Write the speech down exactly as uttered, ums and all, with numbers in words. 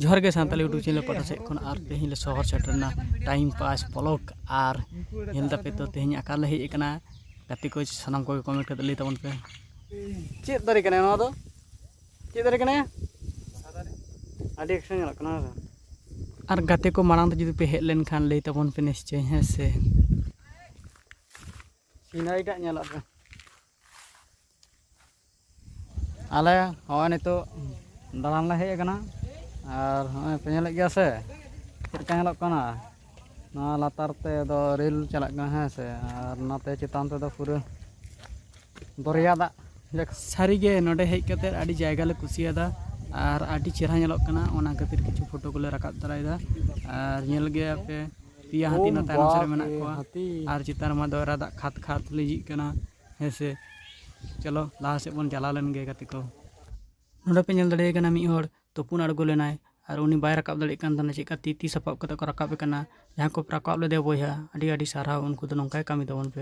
ᱡᱚᱦᱟᱨ ᱜᱮ Santali YouTube channel ᱯᱟᱦᱴᱟ ᱥᱮᱫ ᱠᱷᱚᱱ᱾ ᱟᱨ ᱛᱮᱦᱮᱧ ᱞᱮ ᱥᱚᱦᱚᱨ ᱥᱮᱴᱮᱨ ᱮᱱᱟ ᱴᱟᱭᱤᱢ ᱯᱟᱥ ᱵᱞᱚᱜ᱾ ᱟᱨ ᱧᱮᱞ ᱫᱟᱯᱮ ᱛᱚ ᱛᱮᱦᱮᱧ ᱚᱠᱟ ᱞᱮ ᱦᱮᱡ ᱟᱠᱟᱱᱟ᱾ ᱜᱟᱛᱮ ᱠᱚ ᱥᱟᱱᱟᱢ ᱠᱚᱜᱮ ᱠᱚᱢᱮᱱᱴ ᱠᱟᱛᱮ ᱞᱟᱹᱭ ᱛᱟᱵᱚᱱ ᱯᱮ᱾ ᱪᱮᱫ ᱫᱟᱨᱮ ᱠᱟᱱᱟ ᱱᱚᱣᱟ ᱫᱚ? ᱪᱮᱫ ᱫᱟᱨᱮ ᱠᱟᱱᱟ? ᱟᱹᱰᱤ ᱮᱠᱥᱮᱱ ᱧᱮᱞᱚᱜ ᱠᱟᱱᱟ, ᱦᱮᱸ ᱥᱮ? ᱟᱨ ᱜᱟᱛᱮ ᱠᱚ ᱢᱟᱲᱟᱝ ᱛᱮ ᱡᱩᱫᱤ ᱯᱮ ᱦᱮᱡ ᱞᱮᱱᱠᱷᱟᱱ ᱞᱟᱹᱭ ᱛᱟᱵᱚᱱ ᱯᱮ ᱱᱤᱥᱪᱚᱭ, ᱦᱮᱸ ᱥᱮ? ᱥᱤᱱᱟᱨᱤᱴᱟᱜ ᱧᱮᱞᱚᱜ ᱯᱮ᱾ ᱟᱞᱮ ᱦᱚᱸᱜᱼᱚᱭ ᱱᱤᱛᱚᱜ ᱫᱟᱬᱟᱱ ᱞᱮ ᱦᱮᱡ ᱟᱠᱟᱱᱟ᱾ ᱟᱨ ᱦᱚᱸᱜᱼᱚᱭ ᱯᱮ ᱧᱮᱞᱮᱫ ᱜᱮᱭᱟ ᱥᱮ ᱪᱮᱫ ᱞᱮᱠᱟ ᱧᱮᱞᱚᱜ ᱠᱟᱱᱟ? ᱱᱚᱣᱟ ᱞᱟᱛᱟᱨ ᱛᱮᱫᱚ ᱨᱮᱹᱞ ᱪᱟᱞᱟᱜ ᱠᱟᱱᱟ, ᱦᱮᱸ ᱥᱮ? ᱟᱨ ᱱᱚᱛᱮ ᱪᱮᱛᱟᱱ ᱛᱮᱫᱚ ᱯᱩᱨᱟᱹ ᱫᱚᱨᱭᱟ ᱫᱟᱜ᱾ ᱥᱟᱹᱨᱤᱜᱮ ᱱᱚᱰᱮ ᱦᱮᱡ ᱠᱟᱛᱮ ᱟᱹᱰᱤ ᱡᱟᱭᱜᱟ ᱞᱮ ᱠᱩᱥᱤᱭᱟᱫᱟ ᱟᱨ ᱟᱹᱰᱤ ᱪᱮᱦᱨᱟ ᱧᱮᱞᱚᱜ ᱠᱟᱱᱟ, ᱚᱱᱟ ᱠᱷᱟᱹᱛᱤᱨ ᱠᱤᱪᱷᱩ ᱯᱷᱳᱴᱳ ᱠᱚᱞᱮ ᱨᱟᱠᱟᱵ ᱛᱚᱨᱟᱭᱮᱫᱟ᱾ ᱟᱨ ᱧᱮᱞ ᱜᱮᱭᱟ ᱯᱮ, ᱯᱮᱭᱟ ᱦᱟᱹᱛᱤ ᱱᱚᱛᱮ ᱟᱭᱢᱟ ᱥᱮᱫ ᱨᱮ ᱢᱮᱱᱟᱜ ᱠᱚᱣᱟ᱾ ᱟᱨ ᱪᱮᱛᱟᱱ ᱨᱮᱢᱟ ᱫᱚᱨᱭᱟ ᱫᱟᱜ ᱠᱷᱟᱫᱽ ᱠᱷᱟᱫᱽ ᱞᱤᱸᱡᱤᱜ ᱠᱟᱱᱟ, ᱦᱮᱸ ᱥᱮ? ᱪᱚᱞᱚ ᱞᱟᱦᱟ ᱥᱮᱫ ᱵᱚᱱ ᱪᱟᱞᱟᱣ ᱞᱮᱱ ᱜᱮ ᱜᱟᱛᱮ ᱠᱚ᱾ ᱱᱚᱰᱮ ᱯᱮ ᱧᱮᱞ ᱫᱟᱲᱮᱭᱟᱭ ᱠᱟᱱᱟ ᱢᱤᱫ ᱦᱚᱲ ᱛᱩᱯᱩᱱ ᱟᱬᱜᱚ ᱞᱮᱱᱟᱭ, ᱟᱨ ᱩᱱᱤ ᱵᱟᱭ ᱨᱟᱠᱟᱵ ᱫᱟᱲᱮᱭᱟᱜ ᱠᱟᱱ ᱛᱟᱦᱮᱱᱟ᱾ ᱪᱮᱫᱠᱟ ᱛᱤ ᱛᱤ ᱥᱟᱯᱟᱵ ᱠᱟᱛᱮ ᱠᱚ ᱨᱟᱠᱟᱵᱮ ᱠᱟᱱᱟ᱾ ᱡᱟᱦᱟᱸ ᱠᱚ ᱨᱟᱠᱟᱵ ᱞᱮᱫᱮᱭᱟ ᱵᱚᱭᱦᱟ, ᱟᱹᱰᱤ ᱟᱹᱰᱤ ᱥᱟᱨᱦᱟᱣ᱾ ᱩᱱᱠᱩ ᱫᱚ ᱱᱚᱝᱠᱟ ᱜᱮ ᱠᱟᱹᱢᱤ ᱛᱟᱵᱚᱱ ᱯᱮ᱾